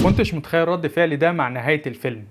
كنتش متخيل رد فعلي ده مع نهاية الفيلم.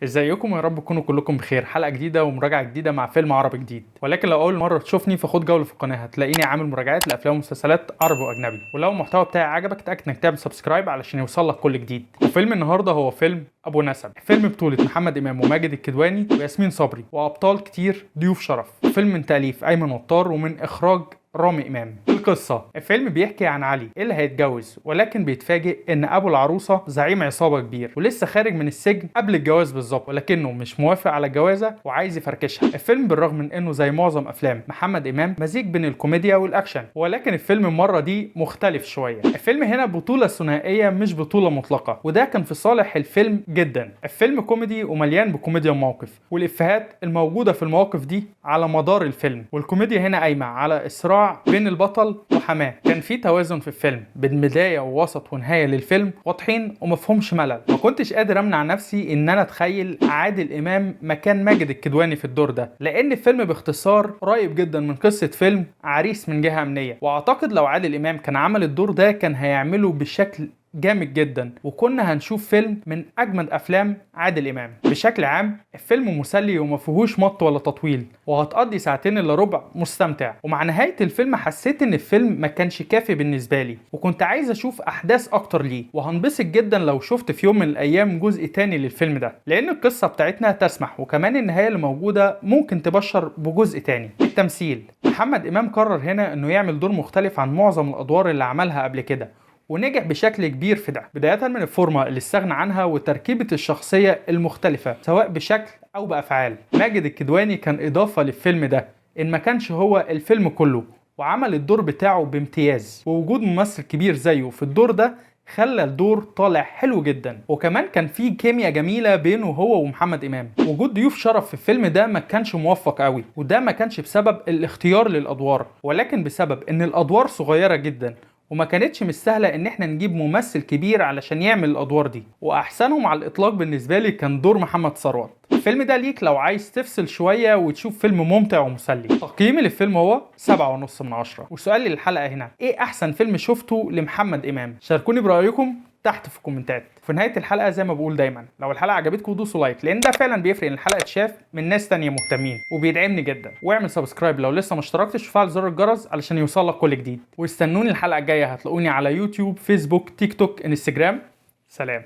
ازيكم؟ يا رب تكونوا كلكم بخير. حلقة جديدة ومراجعة جديدة مع فيلم عربي جديد، ولكن لو اول مرة تشوفني فخد جولة في القناة، هتلاقيني عامل مراجعات لافلام ومسلسلات عربي واجنبي، ولو المحتوى بتاعي عجبك اتاكد انك تعمل subscribe علشان يوصل لك كل جديد. وفيلم النهارده هو فيلم ابو نسب، فيلم بطوله محمد امام وماجد الكدواني وياسمين صبري وابطال كتير ضيوف شرف. فيلم من تاليف ايمن وطار ومن اخراج رامي امام. القصة: الفيلم بيحكي عن علي اللي هيتجوز، ولكن بيتفاجئ ان ابو العروسة زعيم عصابة كبير ولسه خارج من السجن قبل الجواز بالظبط، ولكنه مش موافق على الجوازه وعايز يفركشها. الفيلم بالرغم من انه زي معظم افلام محمد امام مزيج بين الكوميديا والاكشن، ولكن الفيلم المرة دي مختلف شوية. الفيلم هنا بطوله ثنائية مش بطوله مطلقه، وده كان في صالح الفيلم جدا. الفيلم كوميدي ومليان بكوميديا الموقف والافيهات الموجودة في المواقف دي على مدار الفيلم، والكوميديا هنا قايمة على الصراع بين البطل وحماه. كان في توازن في الفيلم بين بداية ووسط ونهاية للفيلم واضحين ومفهومش ملل. ما كنتش قادر امنع نفسي ان انا اتخيل عادل امام مكان ماجد الكدواني في الدور ده، لان الفيلم باختصار قريب جدا من قصة فيلم عريس من جهة امنية، واعتقد لو عادل امام كان عمل الدور ده كان هيعمله بشكل جامد جدا، وكنا هنشوف فيلم من اجمد افلام عادل امام. بشكل عام الفيلم مسلي وما فيهوش مط ولا تطويل، وهتقضي ساعتين الا ربع مستمتع. ومع نهاية الفيلم حسيت ان الفيلم ما كانش كافي بالنسبة لي، وكنت عايز اشوف احداث اكتر ليه، وهنبسط جدا لو شفت في يوم من الايام جزء تاني للفيلم ده، لان القصة بتاعتنا تسمح، وكمان النهاية اللي موجودة ممكن تبشر بجزء تاني. التمثيل: محمد امام قرر هنا انه يعمل دور مختلف عن معظم الادوار اللي عملها قبل كده، ونجح بشكل كبير في ده، بداية من الفورمة اللي استغنى عنها وتركيبة الشخصية المختلفة سواء بشكل أو بأفعال. ماجد الكدواني كان إضافة للفيلم ده، إن ما كانش هو الفيلم كله، وعمل الدور بتاعه بامتياز، ووجود ممثل كبير زيه في الدور ده خلى الدور طالع حلو جدا. وكمان كان في كيمياء جميلة بينه هو ومحمد امام. وجود ضيوف شرف في الفيلم ده ما كانش موفق قوي، وده ما كانش بسبب الاختيار للادوار، ولكن بسبب ان الادوار صغيرة جدا وما كانتش مش سهلة ان احنا نجيب ممثل كبير علشان يعمل الادوار دي. واحسنهم على الاطلاق بالنسبة لي كان دور محمد ثروت. الفيلم ده ليك لو عايز تفصل شوية وتشوف فيلم ممتع ومسلي. تقييمي للفيلم هو 7.5 من 10. وسؤالي للحلقة هنا: ايه احسن فيلم شفته لمحمد امام؟ شاركوني برأيكم تحت في الكومنتات. في نهاية الحلقة زي ما بقول دايما، لو الحلقة عجبتكم دوسوا like، لان ده فعلا بيفرق ان الحلقة اتشاف من ناس تانية مهتمين وبيدعمني جدا. واعمل subscribe لو لسه ما اشتركتش، وفعل زر الجرس علشان يوصلك كل جديد. واستنوني الحلقة الجاية، هتلاقوني على يوتيوب، فيسبوك، تيك توك، انستجرام. سلام.